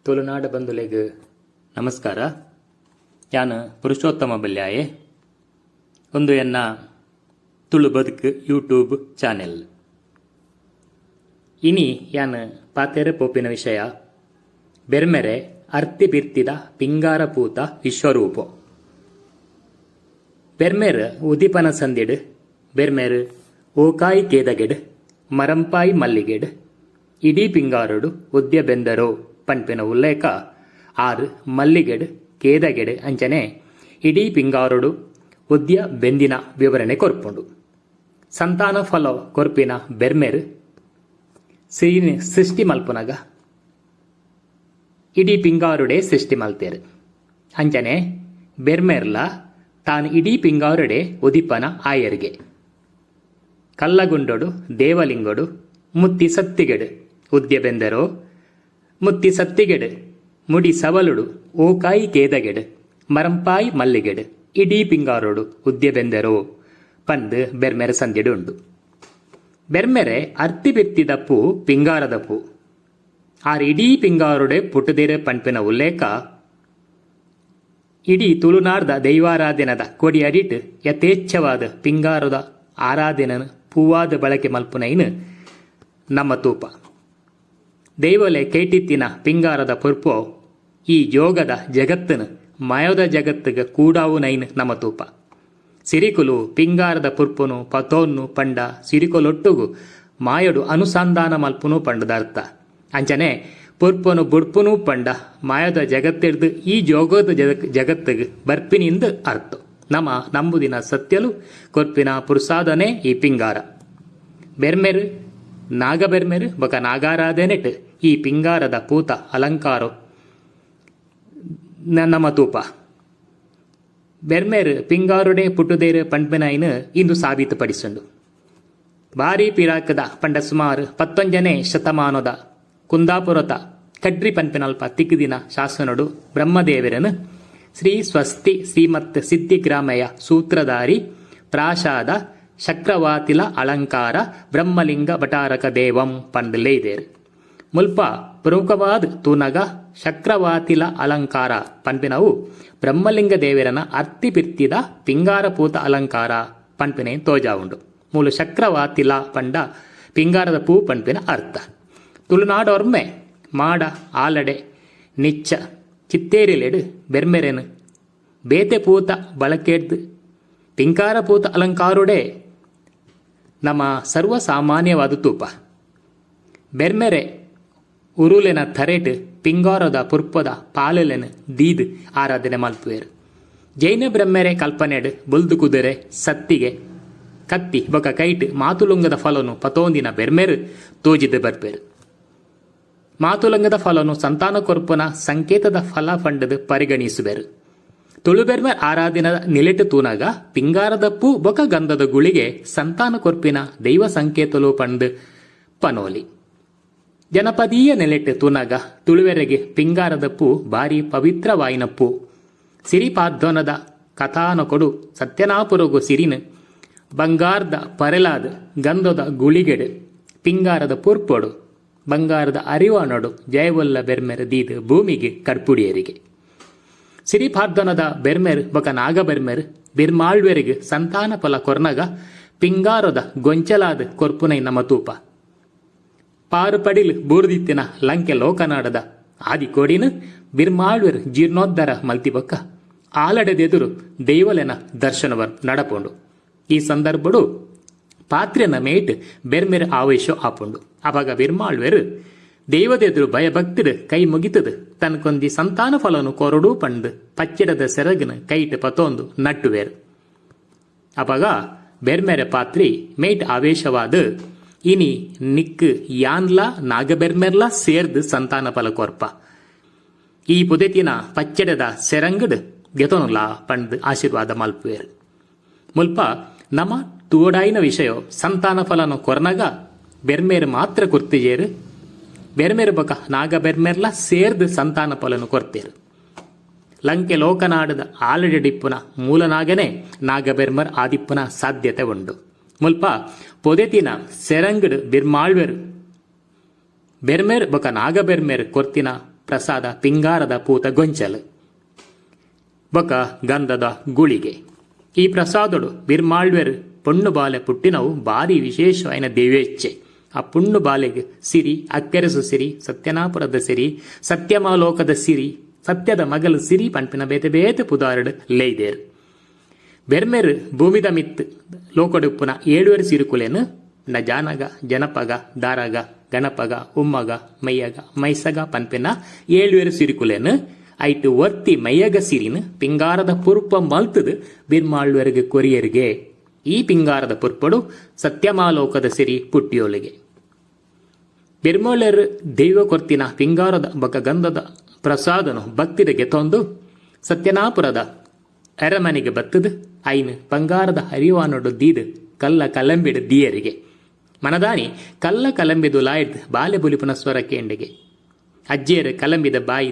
ತುಳುನಾಡ ಬಂಧುಲೆಗ್ ನಮಸ್ಕಾರ. ಯಾನ್ ಪುರುಷೋತ್ತಮ ಬಲ್ಯಾಯೆ. ಉಂದು ಎನ್ನ ತುಳು ಬದುಕು ಯೂಟ್ಯೂಬ್ ಚಾನೆಲ್. ಇನಿ ಯಾನ್ ಪಾತೆರೆ ಪೋಪಿನ ವಿಷಯ ಬೆರ್ಮೆರೆ ಅರ್ತಿ ಬಿರ್ತಿದ ಪಿಂಗಾರ ಪೂತ ವಿಶ್ವರೂಪೊ. ಬೆರ್ಮೆರ್ ಉದಿಪನ ಸಂದಿಡ್ ಬೆರ್ಮೆರ್ ಓಕಾಯಿ ಕೇದಗೆಡ್ ಮರಂಪಾಯಿ ಮಲ್ಲಿಗೆಡ್ ಇಡೀ ಪಿಂಗಾರೊಡು ಉದ್ಯ ಬೆಂದರೋ ಪನ್ಪಿನ ಉಲ್ಲೇಖ ಆರ್ ಮಲ್ಲಿಗೆಡ್ ಕೇದಗೆಡ್ ಅಂಚನೆ ಇಡೀ ಪಿಂಗಾರೊಡು ಉದ್ಯ ಬೆಂದಿನ ವಿವರಣೆ ಕೊರ್ಪುಂಡು. ಸಂತಾನ ಫಲೊ ಕೊರ್ಪಿನ ಬೆರ್ಮೆರ್ ಸಿರಿನ್ ಸೃಷ್ಟಿ ಮಲ್ಪುನಗ ಇಡೀ ಪಿಂಗಾರೊಡೇ ಸೃಷ್ಟಿ ಮಲ್ತೆರ್. ಅಂಚನೆ ಬೆರ್ಮೆರ್ಲ ತಾನ್ ಇಡೀ ಪಿಂಗಾರೊಡೇ ಉದಿಪನ ಆಯೆರ್ಗೆ. ಕಲ್ಲಗುಂಡೊಡು ದೇವಲಿಂಗೊಡು ಮುತ್ತಿ ಸತ್ತಿಗೆಡ್ ಉದ್ಯ ಬೆಂದರೋ ಮುತ್ತಿ ಸತ್ತಿಗೆಡ್ ಮುಡಿ ಸವಲುಡು ಓಕಾಯಿ ಕೇದಗೆಡ್ ಮರಂಪಾಯಿ ಮಲ್ಲಿಗೆಡ್ ಇಡೀ ಪಿಂಗಾರೊಡು ಉದ್ಯ ಬೆಂದರೋ ಪಂದ್ ಬೆರ್ಮೆರೆ ಸಂದಿಡ್ ಉಂಡು. ಬೆರ್ಮೆರೆ ಅರ್ತಿ ಬಿರ್ತಿದ ಪೂ ಪಿಂಗಾರದ ಪೂ. ಆರ್ ಇಡೀ ಪಿಂಗಾರೊಡೆ ಪುಟ್ಟುದೆರ್ ಪನ್ಪಿನ ಉಲ್ಲೇಖ ಇಡೀ ತುಳುನಾಡ್ದ ದೈವಾರಾಧನೆದ ಕೊಡಿ ಅಡಿಟ್ ಯಥೇಚ್ಛವಾದ್ ಪಿಂಗಾರೊದ ಆರಾಧನೆನ್ ಪೂವಾದ್ ಬಳಕೆ ಮಲ್ಪುನೈನ್ ನಮ್ಮ ತೂಪ. ದೈವೊಲೆ ಕೈಟಿತ್ತಿನ ಪಿಂಗಾರದ ಪುರ್ಪೊ ಈ ಜೋಗದ ಜಗತ್ತ್ನ್ ಮಾಯೊದ ಜಗತ್ತ್ಗ್ ಕೂಡಾವುನೈನ್ ನಮ ತೂಪ. ಸಿರಿಕುಲು ಪಿಂಗಾರದ ಪುರ್ಪೊನು ಪತೋನ್ನು ಪಂಡ ಸಿರಿಕೊಲೊಟ್ಟುಗು ಮಾಯೊಡು ಅನುಸಂಧಾನ ಮಲ್ಪುನು ಪಂಡ್ದ್ ಅರ್ಥ. ಅಂಚನೆ ಪುರ್ಪೊನು ಬುಡ್ಪುನು ಪಂಡ ಮಾಯೊದ ಜಗತ್ತ್ಡ್ದ್ ಈ ಜೋಗದ ಜಗತ್ತ್ಗ್ ಬರ್ಪಿನಿಂದ್ ಅರ್ಥೊ. ನಮ ನಂಬುದಿನ ಸತ್ಯಲು ಕೊರ್ಪಿನ ಪುರ್ಸಾದನೇ ಈ ಪಿಂಗಾರ. ಬೆರ್ಮೆರ್, ನಾಗಬೆರ್ಮೆರ್ ಬೊಕ ನಾಗಾರಾಧನೆಟ್ ಈ ಪಿಂಗಾರದ ಪೂತ ಅಲಂಕಾರೊ ನಮ ತೂಪ. ಬೆರ್ಮೆರ್ ಪಿಂಗಾರೊಡೆ ಪುಟ್ಟುದೆರ್ ಪನ್ಪಿನೈನ್ ಇಂದು ಸಾಬೀತು ಪಡಿಸುಂಡು. ಬಾರಿ ಪಿರಾಕ್ದ ಪಂಡ ಸುಮಾರ್ ಪತ್ತೊಂಜನೇ ಶತಮಾನೊದ ಕುಂದಾಪುರೊತ ಕಡ್ರಿ ಪನ್ಪಿನಲ್ಪ ತಿಕ್ದಿನ ಶಾಸನೊಡು ಬ್ರಹ್ಮದೇವೆರೆನ್ ಶ್ರೀ ಸ್ವಸ್ತಿ ಶ್ರೀಮತ್ ಸಿದ್ಧಿಗ್ರಾಮಯ ಸೂತ್ರಧಾರಿ ಪ್ರಾಶಾದ ಶಕ್ರವಾತಿಲ ಅಲಂಕಾರ ಬ್ರಹ್ಮಲಿಂಗ ಭಟಾರಕ ದೇವಂ ಪಂದ್ ಲೆಯ್ದೆರ್. ಮುಲ್ಪ ಪ್ರಮುಖವಾದ್ ತೂನಗ ಶಕ್ರವಾತಿಲ ಅಲಂಕಾರ ಪನ್ಪಿನವು ಬ್ರಹ್ಮಲಿಂಗ ದೇವೆರೆನ ಅರ್ತಿ ಪಿರ್ತಿದ ಪಿಂಗಾರ ಪೂತ ಅಲಂಕಾರ ಪನ್ಪಿನೈನ್ ತೋಜಾವುಂಡು. ಮೂಲು ಶಕ್ರವಾತಿಲ ಪಂಡ ಪಿಂಗಾರದ ಪೂ ಪನ್ಪಿನ ಅರ್ಥ. ತುಳುನಾಡೊರ್ಮೆ ಮಾಡ ಆಲಡೆ ನಿಚ್ಚ ಚಿತ್ತೇರಿಲೆಡ್ ಬೆರ್ಮೆರೆನ್ ಬೇತೆ ಪೂತ ಬಳಕೆಡ್ದ್ ಪಿಂಗಾರ ಪೂತ ಅಲಂಕಾರೊಡೇ ನಮ ಸರ್ವ ಸಾಮಾನ್ಯವಾದ್ ತೂಪ. ಬೆರ್ಮೆರೆ ಉರುಲೆನ ತರೆಟ್ ಪಿಂಗಾರದ ಪುರ್ಪೊದ ಪಾಲೆಲೆನ್ ದೀದ್ ಆರಾಧನೆ ಮಲ್ಪುವೆರ್. ಜೈನ ಬ್ರಹ್ಮೆರೆ ಕಲ್ಪನೆಡ್ ಬೊಲ್ದು ಕುದುರೆ, ಸತ್ತಿಗೆ, ಕತ್ತಿ ಬೊಕ ಕೈಟ್ ಮಾತುಲುಂಗದ ಫಲೊನು ಪತೋಂದಿನ ಬೆರ್ಮೆರ್ ತೋಜಿದ್ ಬರ್ಪೆರ್. ಮಾತುಲಂಗದ ಫಲೊನು ಸಂತಾನ ಕೊರ್ಪುನ ಸಂಕೇತದ ಫಲ ಪಂಡ್ದ್ ಪರಿಗಣಿಸುವೆರ್. ತುಳುಬೆರ್ಮೆರ್ ಆರಾಧನೆದ ನಿಲೆಟ್ ತೂನಗ ಪಿಂಗಾರದ ಪೂ ಬೊಕ ಗಂಧದ ಗುಳಿಗೆ ಸಂತಾನ ಕೊರ್ಪಿನ ದೈವ ಸಂಕೇತೊಲು ಪಂದ್ ಪನೋಲಿ. ಜನಪದೀಯ ನೆಲೆಟ್ ತೂನಗ ತುಳುವೆರೆಗ್ ಪಿಂಗಾರದ ಪೂ ಬಾರಿ ಪವಿತ್ರವಾಯಿನ ಪೂ. ಸಿರಿಪಾದ್ದೊನದ ಕಥಾನಕೊಡು ಸತ್ಯನಾಪುರೊಗು ಸಿರಿನ್ ಬಂಗಾರ್ದ ಪರೆಲಾದ್ ಗಂಧೊದ ಗುಳಿಗೆಡ್ ಪಿಂಗಾರದ ಪುರ್ಪೊಡು ಬಂಗಾರದ ಅರಿವಾಣೊಡು ಜಯವೊಲ್ಲ ಬೆರ್ಮೆರ್ ದೀದ್ ಭೂಮಿಗ್ ಕಡ್ಪುಡಿಯೆರಿಗೆ. ಸಿರಿಪಾದ್ದೊನದ ಬೆರ್ಮೆರ್ ಬೊಕ ನಾಗಬೆರ್ಮೆರ್ ಬಿರ್ಮಾಳ್ವೆರೆಗ್ ಸಂತಾನ ಫಲ ಕೊರ್ನಗ ಪಿಂಗಾರೊದ ಗೊಂಚಲಾದ್ ಕೊರ್ಪುನೈ ನಮ ತೂಪ. ಪಾರು ಪಡಿಲ್ ಬೂರ್ದಿತ್ತಿನ ಲಂಕೆ ಲೋಕನಾಡದ ಆದಿಕೋಡಿನ್ ಬಿರ್ಮಾಳ್ವೆರ್ ಜೀರ್ಣೋದ್ಧಾರ ಮಲ್ತಿ ಬೊಕ್ಕ ಆಲಡೆದೆದುರು ದೈವಲೆನ ದರ್ಶನ ನಡಪುಂಡು. ಈ ಸಂದರ್ಭೊಡು ಪಾತ್ರೆನ ಮೇಟ್ ಬೆರ್ಮೆರ್ ಆವೇಶೊ ಆಪುಂಡು. ಅಪಗ ಬಿರ್ಮಾಳ್ವೆರ್ ದೈವದೆದುರು ಭಯಭಕ್ತಿಡ್ ಕೈ ಮುಗಿತುದು ತನ್ಕೊಂಜಿ ಸಂತಾನ ಫಲೊನು ಕೊರೊಡು ಪಂದ್ ಪಚ್ಚಿಡದ ಸೆರಗ್ನ್ ಕೈಟ್ ಪತೊಂದು ನಟ್ಟುವೆರ್. ಅಪಗ ಬೆರ್ಮೆರೆ ಪಾತ್ರಿ ಮೇಟ್ ಆವೇಶವಾದ್ ಇನಿ ನಿಕ್ಕ್ ಯಾನ್ಲಾ ನಾಗಬೆರ್ಮೆರ್ಲಾ ಸೇರ್ದ್ ಸಂತಾನ ಫಲ ಕೊರ್ಪ. ಈ ಪುದೆತಿನ ಪಚ್ಚೆಡದ ಸೆರಂಗ್ಡ್ ಗೆತೊನುಲ ಪಂದ್ ಆಶೀರ್ವಾದ ಮಲ್ಪುವೆರ್. ಮುಲ್ಪ ನಮ ತೂವೊಡಾಯಿನ ವಿಷಯೊ ಸಂತಾನ ಫಲನ್ ಕೊರ್ನಗ ಬೆರ್ಮೆರ್ ಮಾತ್ರ ಕೊರ್ತಿಜೆರ್. ಬೆರ್ಮೆರ್ ಬೊಕ ನಾಗಬೆರ್ಮೆರ್ಲ ಸೇರ್ದ್ ಸಂತಾನ ಫಲನ್ ಕೊರ್ತೆರ್. ಲಂಕೆ ಲೋಕನಾಡುದ ಆಲಡೆಡಿಪ್ಪುನ ಮೂಲನಾಗನೇ ನಾಗಬೆರ್ಮರ್ ಆದಿಪ್ಪುನ ಸಾಧ್ಯತೆ ಉಂಡು. ಮುಲ್ಪ ಪೊದೆತಿನ ಸೆರಂಗ್ಡ್ ಬಿರ್ಮಾಳ್ವೆರ್ ಬೆರ್ಮೆರ್ ಬೊಕ ನಾಗಬೆರ್ಮೆರ್ ಕೊರ್ತಿನ ಪ್ರಸಾದ ಪಿಂಗಾರದ ಪೂತ ಗೊಂಚಲು ಬೊಕ ಗಂಧದ ಗುಳಿಗೆ. ಈ ಪ್ರಸಾದೊಡು ಬಿರ್ಮಾಳ್ವೆರ್ ಪೊಣ್ಣು ಬಾಲೆ ಪುಟ್ಟಿನವು ಬಾರಿ ವಿಶೇಷವಾಯಿನ ದೈವೇಚ್ಛೆ. ಆ ಪೊಣ್ಣು ಬಾಲೆಗ್ ಸಿರಿ, ಅಕ್ಕೆರಸು ಸಿರಿ, ಸತ್ಯನಾಪುರದ ಸಿರಿ, ಸತ್ಯಮಾಲೋಕದ ಸಿರಿ, ಸತ್ಯದ ಮಗಲ್ ಸಿರಿ ಪನ್ಪಿನ ಬೇತೆ ಬೇತೆ ಪುದಾರ್ಡ್ ಲೆಯ್ದೆರ್. ಬೆರ್ಮೆರ್ ಭೂಮಿದ ಮಿತ್ತ್ ಲೋಕೊಡುಪ್ಪುನ ಏಳುವೆರ್ ಸಿರುಕುಲೆನ್ ನ ಜಾನಗ, ಜನಪಗ, ದಾರಗ, ಗಣಪಗ, ಉಮ್ಮಗ, ಮಯ್ಯಗ, ಮೈಸಗ ಪನ್ಪಿನ ಏಳುವೆರ್ ಸಿರುಕುಲೆನ್ ಐಟ್ ಒರ್ತಿ ಮಯ್ಯಗ ಸಿರಿನ್ ಪಿಂಗಾರದ ಪುರ್ಪ ಮಲ್ತ್ದ್ ಬಿರ್ಮಾಳ್ವೆರ್ಗ್ ಕೊರಿಯೆರ್ಗೆ. ಈ ಪಿಂಗಾರದ ಪುರ್ಪೊಡು ಸತ್ಯಮಾಲೋಕದ ಸಿರಿ ಪುಟ್ಟಿಯೊಲಿಗೆ. ಬೆರ್ಮೋಳೆರ್ ದೈವ ಕೊರ್ತಿನ ಪಿಂಗಾರದ ಬೊಕ ಗಂಧದ ಪ್ರಸಾದನು ಭಕ್ತಿಡ್ ಗೆತೊಂದು ಸತ್ಯನಾಪುರದ ಅರಮನೆಗ್ ಬತ್ತುದ್ ಐನ್ ಬಂಗಾರದ ಹರಿವಾಣೊಡು ದೀದ್ ಕಲ್ಲ ಕಲಂಬಿಡ್ ದೀಯೆರಿಗೆ. ಮನದಾನಿ ಕಲ್ಲ ಕಲಂಬಿದುಲಾಯಿಡ್ದ್ ಬಾಲೆ ಬುಲಿಪುನ ಸ್ವರ ಕೇಂಡೆಗೆ. ಅಜ್ಜೆರ್ ಕಲಂಬಿದ ಬಾಯಿ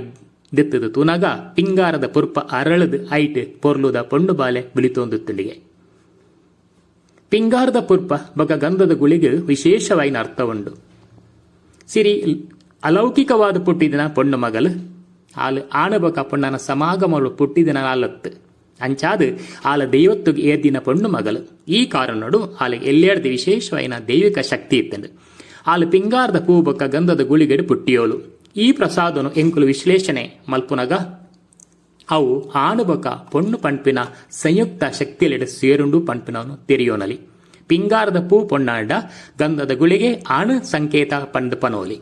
ದೆತ್ತುದ್ ತೂನಗ ಪಿಂಗಾರದ ಪುರ್ಪ ಅರಳುದ್ ಐಟ್ ಪೊರ್ಲುದ ಪೊಣ್ಣು ಬಾಲೆ ಬುಲಿತೊಂದಿತ್ತುಂಡಿಗೆ. ಪಿಂಗಾರದ ಪುರ್ಪ ಬೊಕ ಗಂಧದ ಗುಳಿಗ್ ವಿಶೇಷವಾಯಿನ ಅರ್ಥ ಉಂಡು. ಸಿರಿ ಅಲೌಕಿಕವಾದ್ ಪುಟ್ಟಿದಿನ ಪೊಣ್ಣು ಮಗಲ್. ಆಲ್ ಆಣ ಬೊಕ ಪೊಣ್ಣನ ಸಮಾಗಮೊಡು ಪುಟ್ಟಿದಿನ ಆಲತ್ತ್. ಅಂಚಾದ್ ಆಲ್ ದೈವೊತ್ತುಗು ಏರ್ದಿನ ಪೊಣ್ಣು ಮಗಲ್. ಈ ಕಾರಣೊಡು ಆಲೆಗ್ ಎಲ್ಯೆಡ್ದ್ ವಿಶೇಷವಾಯಿನ ದೈವಿಕ ಶಕ್ತಿ ಇತ್ತ್ಂಡ್. ಆಲ್ ಪಿಂಗಾರದ ಪೂ ಬೊಕ್ಕ ಗಂಧದ ಗುಳಿಗೆಡ್ ಪುಟ್ಟಿಯೋಲು. ಈ ಪ್ರಸಾದೊನು ಎಂಕುಲು ವಿಶ್ಲೇಷಣೆ ಮಲ್ಪುನಗ ಅವು ಆಣ್ ಬೊಕ ಪೊಣ್ಣು ಪನ್ಪಿನ ಸಂಯುಕ್ತ ಶಕ್ತಿಲೆಡ್ ಸೇರುಂಡು ಪನ್ಪಿನವನ್ನು ತೆರಿಯೊನಲಿ. ಪಿಂಗಾರದ ಪೂ ಪೊಣ್ಣಾಂಡ ಗಂಧದ ಗುಳಿಗೆ ಆಣ್ ಸಂಕೇತ ಪಂದ್ ಪನೊಲಿ.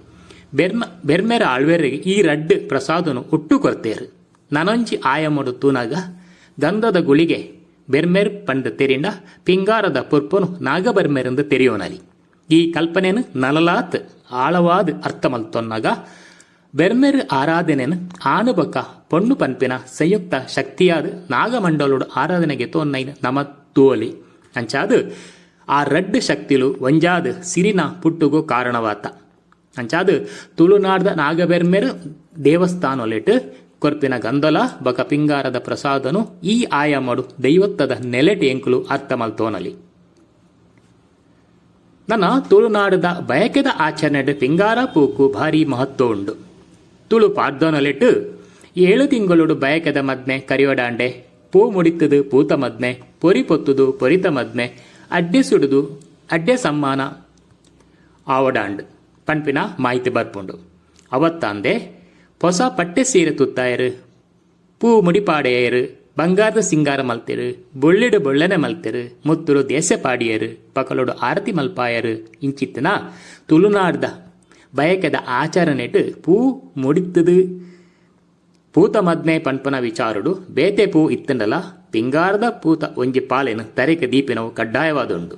ಬೆರ್ಮ ಬೆರ್ಮೆರ್ ಆಳ್ವೆರೆಗ್ ಈ ರಡ್ಡ್ ಪ್ರಸಾದೊನು ಒಟ್ಟು ಕೊರ್ತೆರ್. ನನೊಂಜಿ ಆಯಾಮೊಡು ತೂನಗ ಗಂಧದ ಗುಳಿಗೆ ಬೆರ್ಮೆರ್ ಪಂದ್ ತೆರಿಂಡ ಪಿಂಗಾರದ ಪುರ್ಪೊನು ನಾಗಬೆರ್ಮೆರೆಂದ್ ತೆರಿಯೊನಲಿ. ಈ ಕಲ್ಪನೆನ್ ನನಲಾತ್ ಆಳವಾದ್ ಅರ್ಥ ಮಲ್ತೊನ್ನಗ ಬೆರ್ಮೆರ್ ಆರಾಧನೆನ್ ಆಣ್ ಬೊಕ್ಕ ಪೊಣ್ಣು ಪನ್ಪಿನ ಸಂಯುಕ್ತ ಶಕ್ತಿಯಾದ್ ನಾಗಮಂಡಲೊಡು ಆರಾಧನೆ ಗೆತೊನ್ನೈನ್ ನಮ ತೂವೊಲಿ. ಅಂಚಾದ್ ಆ ರಡ್ಡ್ ಶಕ್ತಿಲು ಒಂಜಾದ್ ಸಿರಿನ ಪುಟ್ಟುಗು ಕಾರಣವಾತ. ಅಂಚಾದ್ ತುಳುನಾಡ್ದ ನಾಗಬೆರ್ಮೆರ್ ದೇವಸ್ಥಾನೊಲೆಟ್ ಕೊರ್ಪಿನ ಗಂಧೊಲ ಬೊಕ ಪಿಂಗಾರದ ಪ್ರಸಾದೊನು ಈ ಆಯಾಮೊಡು ದೈವತ್ವದ ನೆಲೆಟ್ ಎಂಕುಲು ಅರ್ಥ ಮಲ್ತೊನೊಲಿ. ನನ ತುಳುನಾಡ್ದ ಬಯಕೆದ ಆಚರಣೆಡ್ ಪಿಂಗಾರ ಪೂಕು ಭಾರಿ ಮಹತ್ವ ಉಂಡು. ತುಳು ಪಾಡ್ದನೊಲೆಟ್ ಏಳು ತಿಂಗೊಲುಡು ಬಯಕೆದ ಮದ್ಮೆ ಕರಿಯೊಡಾಂಡೆ, ಪೂ ಮುಡಿತ್ತ್ದ್ ಪೂತ ಮದ್ಮೆ, ಪೊರಿ ಪೊತ್ತುದು ಪೊರಿತ ಮದ್ಮೆ, ಅಡ್ಡೆ ಸುಡುದು ಅಡ್ಡೆ ಸಮ್ಮಾನ ಆವೊಡಾಂಡ್ ಪನ್ಪಿನ ಮಾಹಿತಿ ಬರ್ಪುಂಡು. ಅವತ್ತಾಂದೆ ಪೊಸ ಪಟ್ಟೆ ಸೀರೆ ತುತ್ತಾಯೆರ್, ಪೂ ಮುಡಿಪಾಡೆಯೆರ್, ಬಂಗಾರ್ದ ಸಿಂಗಾರ ಮಲ್ತೆರ್, ಬೊಳ್ಳಿಡ್ ಬೊಳ್ಳೆನೆ ಮಲ್ತೆರ್, ಮುತ್ತುಡು ದೇಸೆ ಪಾಡಿಯೆರ್, ಪಕಲೊಡು ಆರತಿ ಮಲ್ಪಾಯೆರ್ ಇಂಚಿತ್ತಿನ ತುಳುನಾಡ್ದ ಬಯಕೆದ ಆಚರಣೆಟ್ ಪೂ ಮುಡಿತ್ತ್ದ್ ಪೂತ ಮದ್ಮೆ ಪನ್ಪುನ ವಿಚಾರೊಡು ಬೇತೆ ಪೂ ಇತ್ತ್ಂಡಲಾ ಪಿಂಗಾರದ ಪೂತ ಒಂಜಿ ಪಾಲೆನ್ ತರೆಕ್ ದೀಪಿನವು ಕಡ್ಡಾಯವಾದುಂಡು.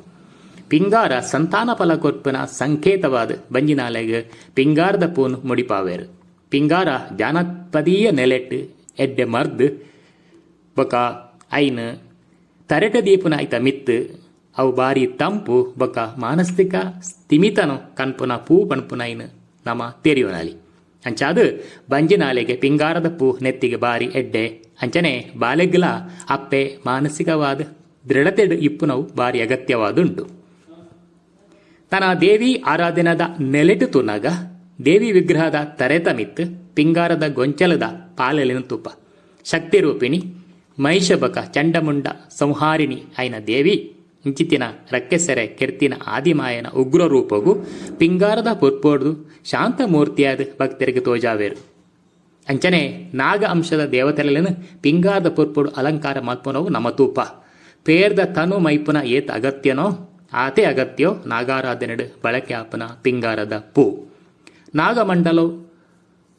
ಪಿಂಗಾರ ಸಂತಾನ ಫಲ ಕೊರ್ಪಿನ ಸಂಕೇತವಾದ್ ಬಂಜಿನಾಲೆಗ್ ಪಿಂಗಾರದ ಪೂನ್ ಮುಡಿಪಾವೆರ್. ಪಿಂಗಾರ ಜಾನಪದೀಯ ನೆಲೆಟ್ ಎಡ್ಡೆ ಮರ್ದ್ ಬೊಕ ಐನ್ ತರೆಟ್ ದೀಪುನ ಐತ ಮಿತ್ತ್ ಅವು ಬಾರಿ ತಂಪು ಬೊಕ ಮಾನಸಿಕ ಸ್ಥಿಮಿತನು ಕನ್ಪುನ ಪೂ ಪನ್ಪುನೈನ್ ನಮ ತೆರಿಯೊನಲಿ. ಅಂಚಾದ್ ಬಂಜಿನಾಲೆಗೆ ಪಿಂಗಾರದ ಪೂ ನೆತ್ತಿಗ್ ಬಾರಿ ಎಡ್ಡೆ ಅಂಚನೆ ಬಾಲೆಗ್ಲಾ ಅಪ್ಪೆ ಮಾನಸಿಕವಾದ್ ದೃಢತೆಡ್ ಇಪ್ಪುನವು ಬಾರಿ ಅಗತ್ಯವಾದುಂಡು. ತನ ದೇವಿ ಆರಾಧನೆದ ನೆಲೆಟ್ ತೂನಗ ದೇವಿ ವಿಗ್ರಹದ ತರೆತ ಮಿತ್ತ್ ಪಿಂಗಾರದ ಗೊಂಚಲುದ ಪಾಲೆಲೆನ್ ತೂಪ. ಶಕ್ತಿ ರೂಪಿಣಿ, ಮಹಿಷ ಬೊಕ ಚಂಡಮುಂಡ ಸಂಹಾರಿಣಿ ಆಯಿನ ದೇವಿ ಇಂಚಿತ್ತಿನ ರಕ್ಕೆಸೆರೆ ಕೆರ್ತಿನ ಆದಿಮಾಯನ ಉಗ್ರ ರೂಪೊಗು ಪಿಂಗಾರದ ಪುರ್ಪೊಡ್ದು ಶಾಂತ ಮೂರ್ತಿಯಾದ್ ಭಕ್ತೆರೆಗ್ ತೋಜಾವೆರ್. ಅಂಚನೆ ನಾಗ ಅಂಶದ ದೇವತೆಲೆನ್ ಪಿಂಗಾರದ ಪುರ್ಪೊಡು ಅಲಂಕಾರ ಮಲ್ಪುನವು ನಮ ತೂಪ. ಪೇರ್ದ ತನು ಮೈಪುನ ಏತ್ ಅಗತ್ಯನೋ ಆತೆ ಅಗತ್ಯೊ ನಾಗಾರಾಧನೆಡ್ ಬಳಕೆ ಆಪುನ ಪಿಂಗಾರದ ಪೂ. ನಾಗಮಂಡಲೊ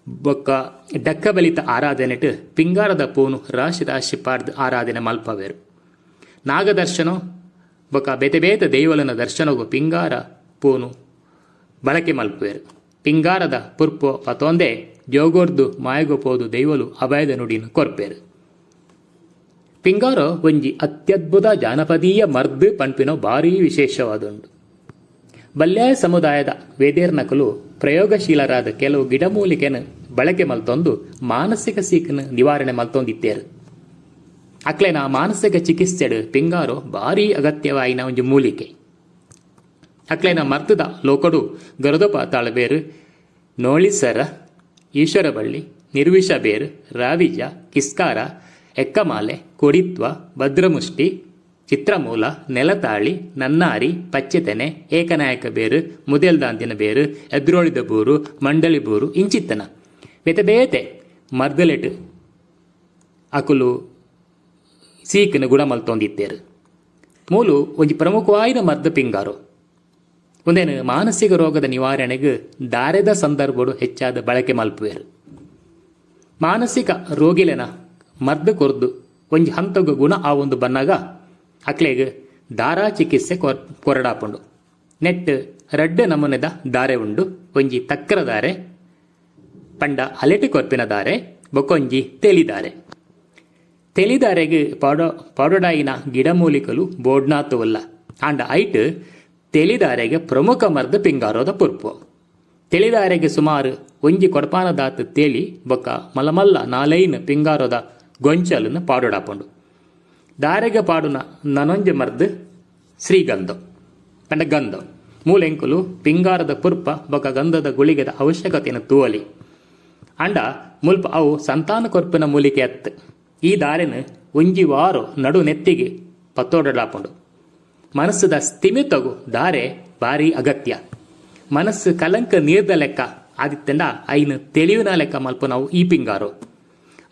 ಬೊಕ್ಕ ಡಕ್ಕಬಲಿತ ಆರಾಧನೆಟ್ ಪಿಂಗಾರದ ಪೂನು ರಾಶಿ ರಾಶಿ ಪಾಡ್ದ್ ಆರಾಧನೆ ಮಲ್ಪವೆರ್. ನಾಗದರ್ಶನೊ ಬೊಕ್ಕ ಬೇತೆ ಬೇತೆ ದೈವೊಲೆನ ದರ್ಶನೊಗು ಪಿಂಗಾರ ಪೂನು ಬಳಕೆ ಮಲ್ಪುವೆರ್. ಪಿಂಗಾರದ ಪುರ್ಪೊ ಪತೊಂದೆ ಜೋಗೊರ್ದು ಮಾಯೊಗು ಪೋದು ದೈವೊಲು ಅಭಯದ ನುಡಿನ್ ಕೊರ್ಪೆರ್. ಪಿಂಗಾರೊ ಒಂಜಿ ಅತ್ಯದ್ಭುತ ಜಾನಪದೀಯ ಮರ್ದ್ ಪನ್ಪಿನವು ಬಾರೀ ವಿಶೇಷವಾದುಂಡು. ಬಲ್ಯಾಯ ಸಮುದಾಯದ ವೇದೇರ್ನಕುಲು ಪ್ರಯೋಗಶೀಲರಾದ್ ಕೆಲವು ಗಿಡಮೂಲಿಕೆನ್ ಬಳಕೆ ಮಲ್ತೊಂದು ಮಾನಸಿಕ ಸೀಕ್ನ್ ನಿವಾರಣೆ ಮಲ್ತೊಂದಿತ್ತೆರ್. ಅಕ್ಲೆನ ಮಾನಸಿಕ ಚಿಕಿತ್ಸೆಡ್ ಪಿಂಗಾರೊ ಬಾರೀ ಅಗತ್ಯವಾಯಿನ ಒಂಜಿ ಮೂಲಿಕೆ. ಅಕ್ಲೆನ ಮರ್ದ್ದ ಲೋಕೊಡು ಗರುದಪಾತಾಳ ಬೇರ್, ನೋಳಿಸರ, ಈಶ್ವರಬಳ್ಳಿ, ನಿರ್ವಿಷ ಬೇರ್, ರಾವಿಜ, ಕಿಸ್ಕಾರ, ಎಕ್ಕಮಾಲೆ, ಕೊಡಿತ್ವ, ಭದ್ರಮುಷ್ಟಿ, ಚಿತ್ರಮೂಲ, ನೆಲತಾಳಿ, ನನ್ನಾರಿ, ಪಚ್ಚೆತೆನೆ, ಏಕನಾಯಕ ಬೇರು, ಮುದೆಲ್ದಾಂತಿನ ಬೇರು, ಎದ್ರೋಳಿದ ಬೂರು, ಮಂಡಳಿ ಬೂರು ಇಂಚಿತ್ತನ ಬೇತೆ ಬೇತೆ ಮರ್ದಲೆಟ್ ಅಕುಲು ಸೀಕನ ಗುಣ ಮಲ್ತೊಂದಿತ್ತೇರು. ಮೂಲು ಒಂಜಿ ಪ್ರಮುಖವಾಯಿನ ಮರ್ದ ಪಿಂಗಾರು. ಒಂದೇನು ಮಾನಸಿಕ ರೋಗದ ನಿವಾರಣೆಗೆ ದಾರೆದ ಸಂದರ್ಭಡು ಹೆಚ್ಚಾದ ಬಳಕೆ ಮಲ್ಪುವೆರು. ಮಾನಸಿಕ ರೋಗಿಲೆನ ಮದ್ದು ಕೊರ್ದು ಒಂಜಿ ಹಂತಗ್ ಗುಣ ಆವೊಂದು ಬನ್ನಗ ಅಕ್ಲೆಗ್ ದಾರಾ ಚಿಕಿತ್ಸೆ ಕೊರಡಾಪುಂಡು. ನೆಟ್ ರಡ್ಡ್ ನಮೂನೆದ ದಾರೆ ಉಂಡು. ಒಂಜಿ ತಕ್ರ ದಾರೆ ಪಂಡ ಅಲೆಟ್ ಕೊರ್ಪಿನ ದಾರೆ, ಬೊಕೊಂಜಿ ತೆಲಿದಾರೆ. ತೆಲಿದಾರೆಗ್ ಪಾಡೊಡಾಯಿನ ಗಿಡಮೂಲಿಕಲು ಬೋಡ್ನಾತ್ ಉಲ್ಲ. ಆಂಡ ಐಟ್ ತೆಲಿದಾರೆಗ್ ಪ್ರಮುಖ ಮರ್ದ್ ಪಿಂಗಾರೋದ ಪುರ್ಪು. ತೆಲಿದಾರೆಗ್ ಸುಮಾರು ಒಂಜಿ ಕೊಡಪಾನದಾತ್ ತೇಲಿ ಬೊಕ್ಕ ಮಲ್ಲ ಮಲ್ಲ ನಾಲೈನ್ ಪಿಂಗಾರೋದ ಗೊಂಚಲನ್ನು ಪಾಡೊಡಾಪುಂಡು. ದಾರೆಗ್ ಪಾಡುನ ನನೊಂಜಿ ಮರ್ದ್ ಶ್ರೀಗಂಧ ಪಂಡ ಗಂಧ. ಮೂಲೆಂಕುಲು ಪಿಂಗಾರದ ಪುರ್ಪ ಬೊಕ್ಕ ಗಂಧದ ಗುಳಿಗೆದ ಅವಶ್ಯಕತೆಯನ್ನು ತೂವಲಿ. ಆಂಡ ಮುಲ್ಪ ಅವು ಸಂತಾನ ಕೊರ್ಪಿನ ಮೂಲಿಕೆ ಅತ್. ಈ ದಾರೆನ್ ಒಂಜಿ ವಾರೊ ನಡು ನೆತ್ತಿಗೆ ಪತ್ತೋಡಾಪುಂಡು. ಮನಸ್ಸುದ ಸ್ಥಿಮಿತಗು ದಾರೆ ಬಾರಿ ಅಗತ್ಯ. ಮನಸ್ಸು ಕಲಂಕ ನೀರ್ದ ಲೆಕ್ಕ ಆದಿತ್ತಂಡ ಐನ್ ತಿಳಿಯುನ ಲೆಕ್ಕ ಮಲ್ಪುನವು ಈ ಪಿಂಗಾರು.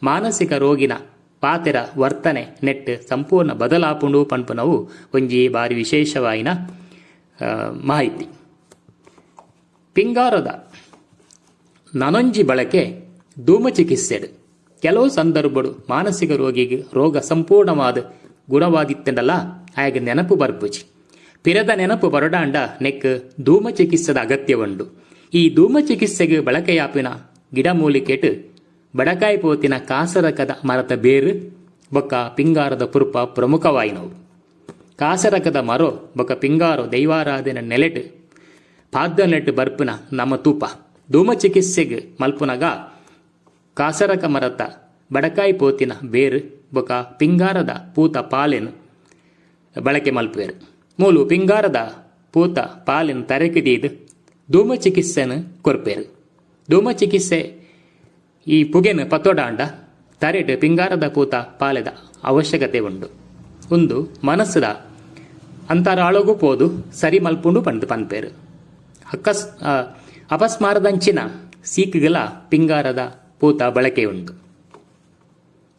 ಮಾನಸಿಕ ರೋಗಿನ ಪಾತೆರ ವರ್ತನೆ ನೆಟ್ ಸಂಪೂರ್ಣ ಬದಲಾಪುಂಡು ಪನ್ಪುನವು ಒಂಜಿ ಬಾರಿ ವಿಶೇಷವಾಯಿನ ಮಾಹಿತಿ. ಪಿಂಗಾರದ ನನೊಂಜಿ ಬಳಕೆ ಧೂಮ ಚಿಕಿತ್ಸೆಡ್. ಕೆಲವು ಸಂದರ್ಭಡು ಮಾನಸಿಕ ರೋಗಿಗೆ ರೋಗ ಸಂಪೂರ್ಣವಾದ ಗುಣವಾದಿತ್ತಂಡಲ್ಲ ಆಯಗ ನೆನಪು ಬರ್ಪುಜಿ. ಪಿರದ ನೆನಪು ಬರಡಾಂಡ ನೆಕ್ ಧೂಮ ಚಿಕಿತ್ಸೆದ ಅಗತ್ಯ ಉಂಡು. ಈ ಧೂಮ ಚಿಕಿತ್ಸೆಗೆ ಬಳಕೆಯಾಪಿನ ಗಿಡಮೂಲಿಕೆಟ್ ಬಡಕಾಯಿ ಪೋತಿನ ಕಾಸರಕದ ಮರತ ಬೇರು ಬೊಕ್ಕ ಪಿಂಗಾರದ ಪುರ್ಪ ಪ್ರಮುಖವಾಯಿನವು. ಕಾಸರಕದ ಮರೋ ಬೊಕ್ಕ ಪಿಂಗಾರೋ ದೈವಾರಾಧನೆ ನೆಲೆಟ್ ಪಾದ್ದನೆಟ್ ಬರ್ಪಿನ ನಮ್ಮ ತೂಪ. ಧೂಮ ಚಿಕಿತ್ಸೆಗೆ ಮಲ್ಪುನಗ ಕಾಸರಕ ಮರತ ಬಡಕಾಯಿ ಪೋತಿನ ಬೇರು ಬೊಕ್ಕ ಪಿಂಗಾರದ ಪೂತ ಪಾಲೆನ್ ಬಳಕೆ ಮಲ್ಪುವೆರು. ಮೂಲು ಪಿಂಗಾರದ ಪೂತ ಪಾಲೆನ್ ತರೆಕ್ ದೀದ್ ಧೂಮ ಚಿಕಿತ್ಸೆನ್ ಕೊರ್ಪೆರು. ಧೂಮ ಚಿಕಿತ್ಸೆ ಈ ಪುಗೆನ್ ಪತ್ತೊಡಾಂಡ ತರೆಟ್ ಪಿಂಗಾರದ ಪೂತ ಪಾಲೆದ ಅವಶ್ಯಕತೆ ಉಂಡು. ಉಂದು ಮನಸ್ಸುದ ಅಂತರಾಳಗು ಪೋದು ಸರಿ ಮಲ್ಪುಂಡು ಪಂದ್ ಪನ್ಪೆರು. ಅಪಸ್ಮಾರದಂಚಿನ ಸೀಕುಗಳ ಪಿಂಗಾರದ ಪೂತ ಬಳಕೆ ಉಂಡು.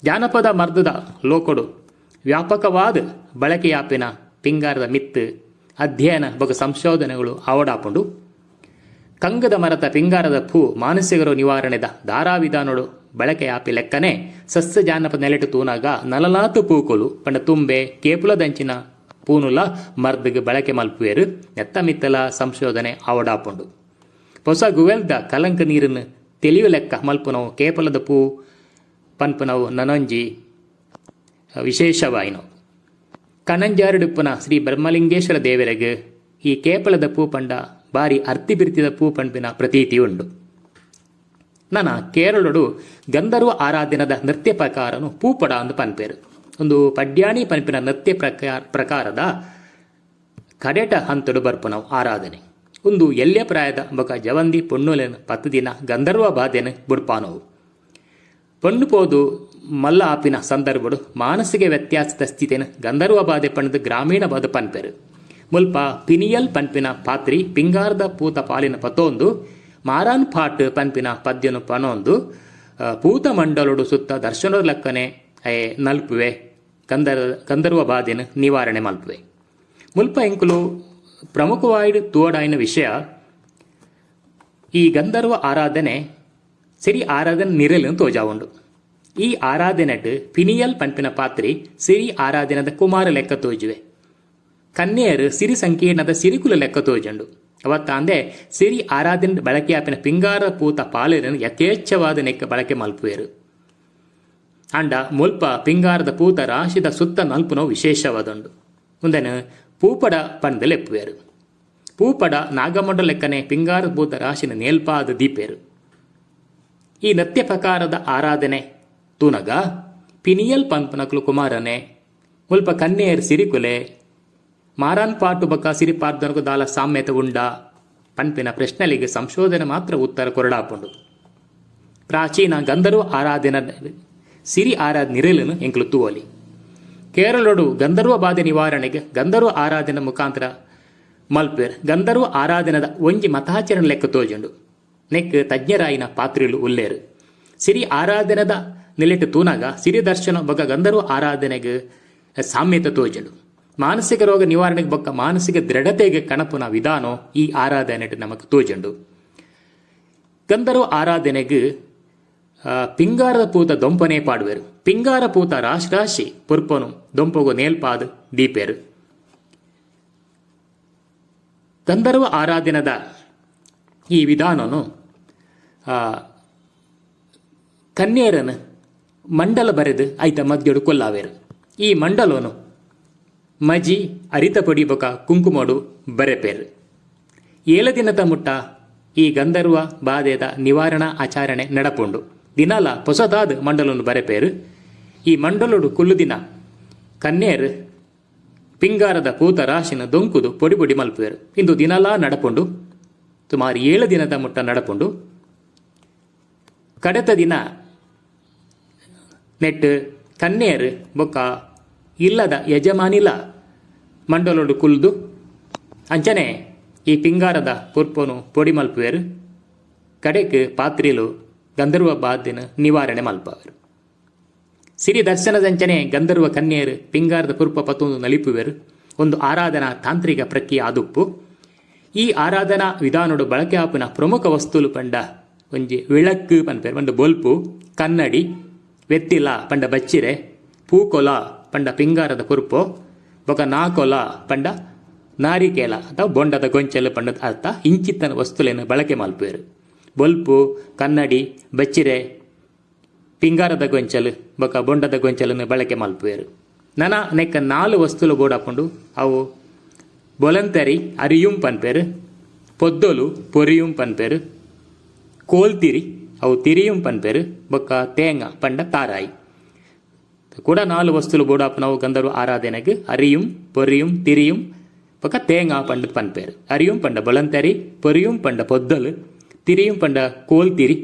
ಜಾನಪದ ಮರ್ದದ ಲೋಕೊಡು ವ್ಯಾಪಕವಾದ ಬಳಕೆಯಾಪಿನ ಪಿಂಗಾರದ ಮಿತ್ತು ಅಧ್ಯಯನ ಬೊಕ ಸಂಶೋಧನೆಗಳು ಆವಡಾಪುಂಡು. ಕಂಗದ ಮರತ ಪಿಂಗಾರದ ಪೂ ಮಾನಸಿಕ ನಿವಾರಣೆದ ಧಾರಾವಿಧಾನೋಡು ಬಳಕೆಯಾಪಿ ಲೆಕ್ಕನೆ ಸಸ್ಯ ಜಾನಪದ ನೆಲೆಟು ತೂನಾಗ ನಲನಾತು ಪೂಕುಲು ಪಂಡ ತುಂಬೆ ಕೇಪುಲದಂಚಿನ ಪೂನುಲ ಮರ್ದಗ್ ಬಳಕೆ ಮಲ್ಪುವೆರು. ನೆತ್ತ ಮಿತ್ತಲ ಸಂಶೋಧನೆ ಆವಡಾಪುಂಡು. ಹೊಸ ಗುವೆಲ್ದ ಕಲಂಕ ನೀರನ್ನು ತಿಳಿಯು ಲೆಕ್ಕ ಮಲ್ಪುನವು ಕೇಪಲದ ಪೂ ಪನ್ಪುನವು ನನೊಂಜಿ ವಿಶೇಷವಾಯಿನವು. ಕಣಂಜಾರುಡುಪ್ಪುನ ಶ್ರೀ ಬ್ರಹ್ಮಲಿಂಗೇಶ್ವರ ದೇವರೆಗ್ ಈ ಕೇಪಲದ ಪೂ ಪಂಡ ಬಾರಿ ಅರ್ತಿ ಬಿರ್ತಿದ ಪೂ ಪನ್ಪಿನ ಪ್ರತೀತಿ ಉಂಡು. ನನ ಕೇರಳಡು ಗಂಧರ್ವ ಆರಾಧನದ ನೃತ್ಯ ಪ್ರಕಾರನು ಪೂಪಡ ಅಂದ್ ಪನ್ಪೇರು. ಒಂದು ಪಡ್ಯಾಣಿ ಪನ್ಪಿನ ನೃತ್ಯ ಪ್ರಕಾರದ ಕಡೆಟ ಹಂತಡು ಬರ್ಪುನವು ಆರಾಧನೆ. ಒಂದು ಎಲ್ಯ ಪ್ರಾಯದ ಬೊಕ ಜವಂದಿ ಪೊಣ್ಣುಲೆನ್ 10 ದಿನ ಗಂಧರ್ವ ಬಾಧೆನ್ ಬುಡ್ಪಾನವು. ಪೊಣ್ಣು ಪೋದು ಮಲ್ಲ ಆಪಿನ ಸಂದರ್ಭಡು ಮಾನಸಿಕ ವ್ಯತ್ಯಾಸದ ಸ್ಥಿತಿನ ಗಂಧರ್ವ ಬಾಧೆ ಪಂಡದು ಗ್ರಾಮೀಣ ಬಾಧೆ ಪನ್ಪೆರು. ಮುಲ್ಪ ಪಿನಿಯಲ್ ಪನ್ಪಿನ ಪಾತ್ರಿ ಪಿಂಗಾರದ ಪೂತ ಪಾಲಿನ ಪತೊಂದು ಮಾರಾನ್ ಪಾಟ್ ಪನ್ಪಿನ ಪದ್ಯನು ಪನೊಂದು ಪೂತ ಮಂಡಲೊಡು ಸುತ್ತ ದರ್ಶನದ ಲೆಕ್ಕನೆ ನಲ್ಪುವೆ, ಗಂಧರ್ವ ಬಾಧೆನ ನಿವಾರಣೆ ಮಲ್ಪುವೆ. ಮುಲ್ಪ ಎಂಕುಲು ಪ್ರಮುಖವಾದ ತೋಡಾಯಿನ ವಿಷಯ ಈ ಗಂಧರ್ವ ಆರಾಧನೆ ಸಿರಿ ಆರಾಧನೆ ನಿರಲು ತೋಜಾವುಂಡು. ಈ ಆರಾಧನೆಟ್ ಪಿನಿಯಲ್ ಪನ್ಪಿನ ಪಾತ್ರಿ ಸಿರಿ ಆರಾಧನೆದ ಕುಮಾರ ಲೆಕ್ಕ ತೋಜುವೆ. ಕನ್ಯೆಯರು ಸಿರಿ ಸಂಕೀರ್ಣದ ಸಿರಿಕುಲ ಲೆಕ್ಕ ತೋಜುಂಡು. ಅವತ್ತಾಂದೆ ಸಿರಿ ಆರಾಧನೆ ಬಳಕೆಯಾಪಿನ ಪಿಂಗಾರ ಪೂತ ಪಾಲೆರನ್ನು ಯಥೇಚ್ಛವಾದ ನೆಕ್ಕ ಬಳಕೆ ಮಲ್ಪುವೆರು. ಅಂಡ ಮುಲ್ಪ ಪಿಂಗಾರದ ಪೂತ ರಾಶಿದ ಸುತ್ತ ನಲ್ಪುನವು ವಿಶೇಷವಾದುಂಡು. ಉಂದೆನ್ ಪೂಪಡ ಪಂದ್ ಲೆಪ್ಪುವೆರು. ಪೂಪಡ ನಾಗಮಂಡ ಲೆಕ್ಕನೆ ಪಿಂಗಾರದ ಪೂತ ರಾಶಿನ ನೇಲ್ಪಾದ ದೀಪೇರು. ಈ ನೃತ್ಯ ಪ್ರಕಾರದ ಆರಾಧನೆ ತೂನಗ ಪಿನಿಯಲ್ ಪನ್ಪುನಕುಲು ಕುಮಾರನೆ, ಮುಲ್ಪ ಕನ್ಯೆಯರ್ ಸಿರಿಕುಲೆ, ಮಾರಾನ್ ಪಾಟು ಬೊಕ್ಕ ಸಿರಿಪಾರ್ದನಕು ದಾಲ ಸಾಮ್ಯತೆ ಉಂಡ ಪನ್ಪಿನ ಪ್ರಶ್ನೆಲಿಗೆ ಸಂಶೋಧನೆ ಮಾತ್ರ ಉತ್ತರ ಕೊರಡಾಪುಂಡು. ಪ್ರಾಚೀನ ಗಂಧರ್ವ ಆರಾಧನೆ ಸಿರಿ ಆರಾಧನೆ ನಿರೆಲುನು ಎಂಕುಲು ತೂವೊಲಿ. ಕೇರಳೊಡು ಗಂಧರ್ವ ಬಾಧೆ ನಿವಾರಣೆಗೆ ಗಂಧರ್ವ ಆರಾಧನೆ ಮುಖಾಂತರ ಮಲ್ಪೆರ್. ಗಂಧರ್ವ ಆರಾಧನೆದ ಒಂಜಿ ಮತಾಚರಣೆ ಲೆಕ್ಕ ತೋಜುಂಡು. ನೆಕ್ಕ್ ತಜ್ಞರಾಯಿನ ಪಾತ್ರಿಲು ಉಲ್ಲೆರ್. ಸಿರಿ ಆರಾಧನೆದ ನಿಲೆಟ್ ತೂನಗ ಸಿರಿ ದರ್ಶನ ಬೊಕ್ಕ ಗಂಧರ್ವ ಆರಾಧನೆಗ್ ಸಾಮ್ಯತೆ ತೋಜುಂಡು. ಮಾನಸಿಕ ರೋಗ ನಿವಾರಣೆಗ್ ಬೊಕ್ಕ ಮಾನಸಿಕ ದೃಢತೆಗ್ ಕಣಪುನ ವಿಧಾನೊ ಈ ಆರಾಧನೆಡ್ ನಮಕ್ ತೋಜುಂಡು. ಗಂಧರ್ವ ಆರಾಧನೆಗ್ ಪಿಂಗಾರದ ಪೂತ ದೊಂಪನೆ ಪಾಡುವೆರ್. ಪಿಂಗಾರ ಪೂತ ರಾಶಿ ರಾಶಿ ಪುರ್ಪೊನು ದೊಂಪೊಗು ನೇಲ್ಪಾದ್ ದೀಪೆರ್. ಗಂಧರ್ವ ಆರಾಧನೆದ ಈ ವಿಧಾನೊನು ಕನ್ಯೆರೆನ್ ಮಂಡಲ ಬರೆದ್ ಐತ ಮಧ್ಯೊಡು ಕುಲ್ಲಾವೆರ್. ಈ ಮಂಡಲೊನು ಮಜಿ, ಅರಿತ ಪೊಡಿ ಬೊಕ ಕುಂಕುಮೊಡು ಬರೆಪೆರ್. ಏಲ ದಿನತ ಮುಟ್ಟ ಈ ಗಂಧರ್ವ ಬಾಧೆದ ನಿವಾರಣಾ ಆಚರಣೆ ನಡಪುಂಡು. ದಿನಾಲ ಪೊಸತಾದ್ ಮಂಡಲೊನು ಬರೆಪೆರ್. ಈ ಮಂಡಲೊಡು ಕುಲ್ಲುದಿನ ಕನ್ಯೆರ್ ಪಿಂಗಾರದ ಪೂತ ರಾಶಿನ್ ದೊಂಕುದು ಪೊಡಿ ಪೊಡಿ ಮಲ್ಪುವೆರ್. ಇಂದು ದಿನಲಾ ನಡಪುಂಡು. ಸುಮಾರ್ ಏಳು ದಿನದ ಮುಟ್ಟ ನಡಪುಂಡು. ಕಡೆತ ದಿನ ನೆಟ್ಟ್ ಕನ್ಯೆರ್ ಬೊಕ್ಕ ಇಲ್ಲದ ಯಜಮಾನಿಲ ಮಂಡಲೊಡು ಕುಲ್ದು ಅಂಚನೆ ಈ ಪಿಂಗಾರದ ಪುರ್ಪೊನು ಪೊಡಿ ಮಲ್ಪುವೆರ್. ಕಡೆಕ್ ಪಾತ್ರಿಲು ಗಂಧರ್ವ ಬಾಧೆನ್ ನಿವಾರಣೆ ಮಲ್ಪುವೆರ್. ಸಿರಿ ದರ್ಶನದಂಚನೆ ಗಂಧರ್ವ ಕನ್ಯೆರ್ ಪಿಂಗಾರದ ಪುರ್ಪ ಪತೊಂದು ನಲಿಪುವೆರ್. ಉಂದು ಆರಾಧನಾ ತಾಂತ್ರಿಕ ಪ್ರಕ್ರಿಯೆ ಆದುಪ್ಪು. ಈ ಆರಾಧನಾ ವಿಧಾನೊಡು ಬಳಕೆ ಆಪುನ ಪ್ರಮುಖ ವಸ್ತುಲು ಪಂಡ ಒಂಜಿ ವಿಳಕ್ಕ್ ಪನ್ಪೆರ್ ಪಂಡ ಬೊಲ್ಪು, ಕನ್ನಡಿ, ವೆತ್ತಿಲ ಪಂಡ ಬಚ್ಚಿರೆ, ಪೂಕೊಲ ಪಂಡ ಪಿಂಗಾರದ ಪುರ್ಪೊ, ಬೊಕ ನಾಕೊಲ ಪಂಡ ನಾರಿಕೇಲ ಅಥವಾ ಬೊಂಡದ ಗೊಂಚಲು ಪಂಡ್ದ್ ಅರ್ಥ ಇಂಚಿತ್ತನ ವಸ್ತುಲೆನ್ ಬಳಕೆ ಮಲ್ಪುವೆರ್. ಬೊಲ್ಪು, ಕನ್ನಡಿ, ಬಚ್ಚಿರೆ, ಪಿಂಗಾರದ ಗೊಂಚಲು ಬೊಕ ಬೊಂಡದ ಗೊಂಚಲುನ್ ಬಳಕೆ ಮಲ್ಪುವೆರ್. ನನ ನೆಕ್ಕ್ ನಾಲ್ ವಸ್ತುಲು ಬೋಡಾಪುಂಡು ಅವು ಬೊಲಂತರಿ ಅರಿಯುಂ ಪನ್ಪೆರ್, ಪೊದ್ದೊಲು ಪೊರಿಯುಂ ಪನ್ಪೆರ್, ಕೋಲ್ತಿರಿ ಅವು ತಿರಿಯುಂ ಪನ್ಪೆರ್ ಬೊಕ್ಕ ತೇಂಗ ಪಂಡ ತಾರಾಯಿ. ಕುಡ ನಾಲ್ ವಸ್ತುಲು ಬೋಡಾಪುನವು ಗಂಧರ್ವ ಆರಾಧನೆಗ್ ಅರಿಯುಂ, ಪೊರಿಯುಂ, ತಿರಿಯುಂ ಬೊಕ್ಕ ತೇಂಗ ಪಂಡ್ದ್ ಪನ್ಪೆರ್. ಅರಿಯುಂ ಪಂಡ ಬೊಲಂತರಿ, ಪೊರಿಯುಂ ಪಂಡ ಪೊದ್ದೊಲು, ತಿರಿಯುಂ ಪಂಡ ಕೋಲ್ತಿರಿ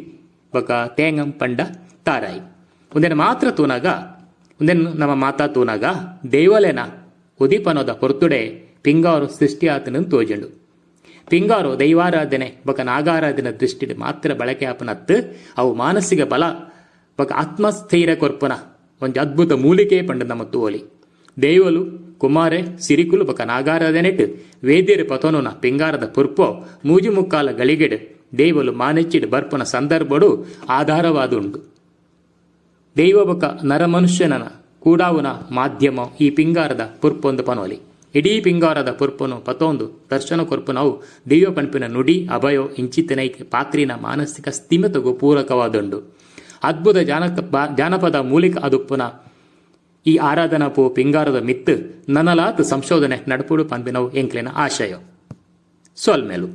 ಬೊಕ್ಕ ತೇಂಗಂ ಪಂಡ ತಾರಾಯಿ. ಉಂದೆನ್ ಮಾತ್ರ ತೂನಗ ಉಂದೆನ್ ನಮ ಮಾತಾ ತೂನಗ ದೈವೊಲೆನ ಉದಿಪನೊದ ಪೊರ್ತುಡೇ ಪಿಂಗಾರೊ ಸೃಷ್ಟಿ ಆತ್ಂಡ್ಂದ್ ತೋಜುಂಡು. ಪಿಂಗಾರೊ ದೈವಾರಾಧನೆ ಬೊಕ್ಕ ನಾಗಾರಾಧನೆ ದೃಷ್ಟಿಡ್ ಮಾತ್ರ ಬಳಕೆ ಆಪುನತ್ತ್, ಅವು ಮಾನಸಿಕ ಬಲ ಬೊಕ್ಕ ಆತ್ಮಸ್ಥೈರ್ಯ ಕೊರ್ಪುನ ಒಂಜಿ ಅದ್ಭುತ ಮೂಲಿಕೆ ಪಂಡ್ದ್ ನಮ ತೂವೊಲಿ. ದೈವೊಲು, ಕುಮಾರೆ, ಸಿರಿಕುಲು ಬೊಕ್ಕ ನಾಗಾರಾಧನೆಟ್ ವೇದ್ಯೆರ್ ಪತೊನುನ ಪಿಂಗಾರದ ಪುರ್ಪೊ ಮೂಜಿ ಮುಕ್ಕಾಲ ಗಳಿಗೆಡ್ ದೈವೊಲು ಮಾನೆಚ್ಚಿಡ್ ಬರ್ಪುನ ಸಂದರ್ಭೊಡು ಆಧಾರವಾದ್ ಉಂಡು. ದೈವ ಬೊಕ್ಕ ನರಮನುಷ್ಯನನ ಕೂಡಾವುನ ಮಾಧ್ಯಮೊ ಈ ಪಿಂಗಾರದ ಪುರ್ಪೊಂದು ಪನೊಲಿ. ಇಡೀ ಪಿಂಗಾರದ ಪುರ್ಪೊನು ಪತೊಂದು ದರ್ಶನ ಕೊರ್ಪುನವು ದೈವ ಪನ್ಪಿನ ನುಡಿ, ಅಭಯೊ ಇಂಚಿತ್ತಿನೈಕ್ ಪಾತ್ರಿನ ಮಾನಸಿಕ ಸ್ಥಿಮಿತೊಗು ಪೂರಕವಾದುಂಡು. ಅದ್ಭುತ ಜಾನಪದ ಮೂಲಿಕೆ ಆದುಪ್ಪುನ ಈ ಆರಾಧನಾ ಪೂ ಪಿಂಗಾರದ ಮಿತ್ತ್ ನನಲಾತ್ ಸಂಶೋಧನೆ ನಡಪೊಡು ಪನ್ಪಿನವು ಎಂಕ್ಲೆನ ಆಶಯೊ. ಸೊಲ್ಮೆಲು.